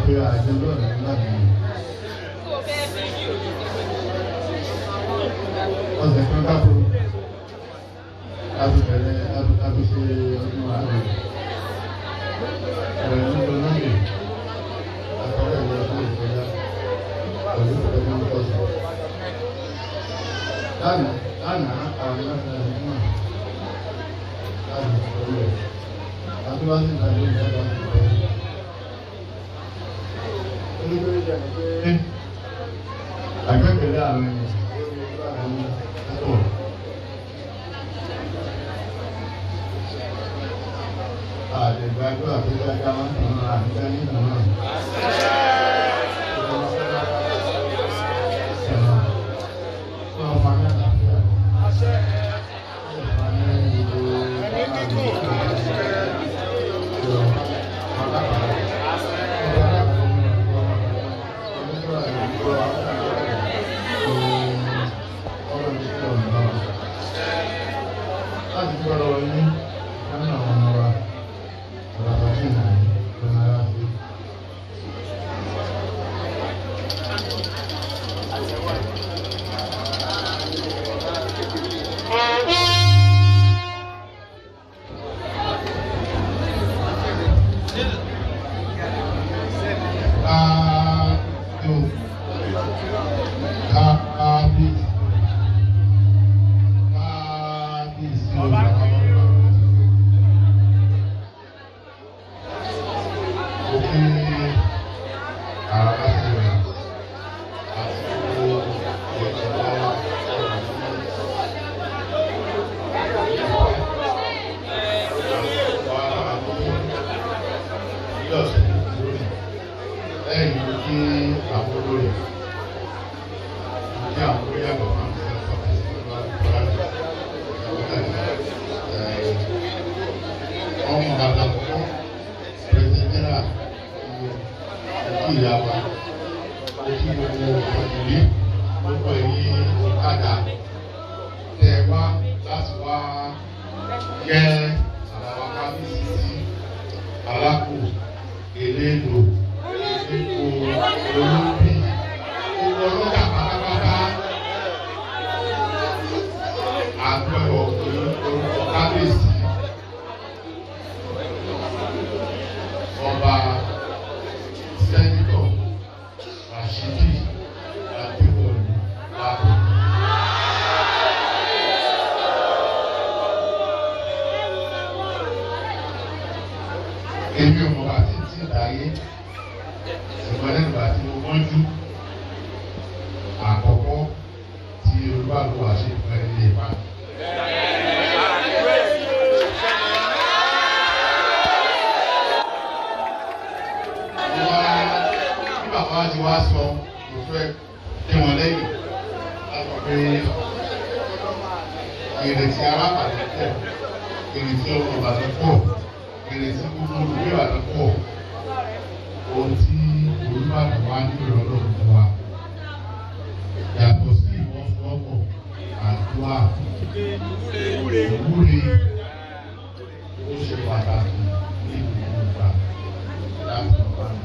Pé àjọ lọ́nà láti ọ̀sẹ̀ kan gbáko láti bẹ̀rẹ̀ láti ṣe ọdún àárẹ̀ ẹ̀rẹ̀ nígbà Monday àkọ́kọ́ ìwé ọdún ìkọjá pẹ̀lú ìtọ́jú ọ̀sẹ̀. Lánàá lánàá àwọn láti ṣe fún wa láti pẹ̀lú ẹ̀ àti wá sí ìdájọ́ ìdájọ́ àti ìbẹ̀rẹ̀. Olúkúlé jẹ́ pé àgbẹ̀kẹ̀lé àwọn ènìyàn púpọ̀. Àlè gbàdúrà pé dáadáa máa ń tàn án àti dání tàn án. Láti gbọ́dọ̀ ní nínú àwọn ọmọ wa, ọ̀rọ̀ àti ìlànà ìlànà ara sí. Kábíyèsí. Kábíyèsí o. Òkè àràbà sí rẹ̀ àti gbogbo ìjọba ilé ọ̀sẹ̀ lórí lẹ́yìn kí àwọn olórí kí àwọn olórí àgbà máa ń ṣe ọ̀pọ̀ sí ọmọ bàbá àkọ́kọ́ president general òkú ìyá wa, òkú gbogbo ọ̀dùnmí, gbogbo ẹ̀yìn ọ̀kadà tẹ̀ wá láti wá yẹ àbàwà kábíyèsí sí alákò eléèlò eléko olóbì gbogbo ọlọ́jà pátápátá àgbẹ̀ orúkọ kábíyèsí ọba Senator Rashidi Adéwọlú Lábọ. Èmi ò mọ̀ bá tí tí ìdáyé, ṣùgbọ́n lẹ́nu ìgbà tí mo mọ́jú àkọ́kọ́ tí olúwàlúwà wà ṣe fún ẹni lè pa. Wá bí bàbá wa ti wá sọ, mo fẹ́ dé wọn lẹ́yìn láti pé ìrètí arábàdàn pọ̀, ìrètí ọmọ Ìbàdàn pọ̀, ìrètí gbogbo olùgbé Ìbàdàn pọ̀. Ohun tí Olúbàdàn wa nílò lọ́dọ̀ fún wa yàtọ̀ sí ìfọwọ́sowọ́pọ̀, àdúrà, ìwúre ó ṣe pàtàkì ní gbogbo ìgbà láti bàbá mi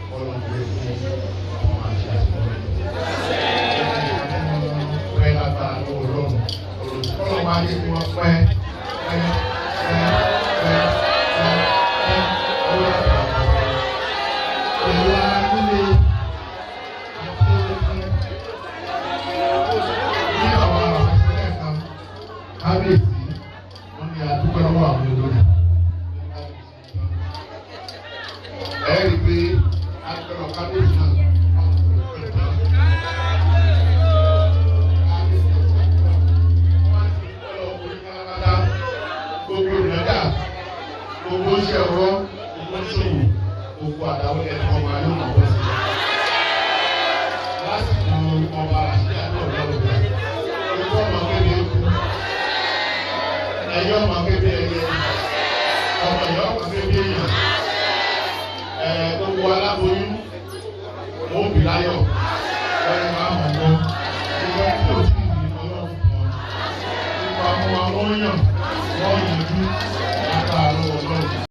kọ́lọ́ gbé fún wọn máa ṣe àṣeyọrí. Pẹ́ lágbára lọ́wọ́ Ọlọ́run, kọ́lọ́ máa yé kí wọ́n pẹ́ pẹ́ pẹ́ pẹ́ pẹ́ pẹ́ lórí àgbà. Ìwà nílé ní àwọn àṣẹ kan, kábíyèsí wọn ní adúgbò lọ́wọ́ àwọn olórí. Ẹ rí i pé adúgbò kábíyèsí náà. Gbogbo ìrìnàjà, gbogbo iṣẹ́ ọwọ́, gbogbo ìṣòwò, gbogbo àdáwọ̀ ẹ̀kọ́ wa yóò mọ̀ bọ́ sí i. Lásìkò ọba àṣìṣe àti ọ̀dọ́ ọ̀dọ́, ikú ọmọ kébé ikú, ẹyẹ ọmọ kébé ẹyẹ, ọmọ ìyá ọmọ kébé èèyàn, ẹ gbogbo aláboyún, wọn ò bí láyọ̀, wọ́n ní máa mọ̀ wọ́n, gbogbo ẹni tí ò tí ì ní Ọlọ́run fún wọn, gbogbo àwọn ọmọ wọn yàn, wọ́n yanjú látàárọ̀ Ọlọ́run.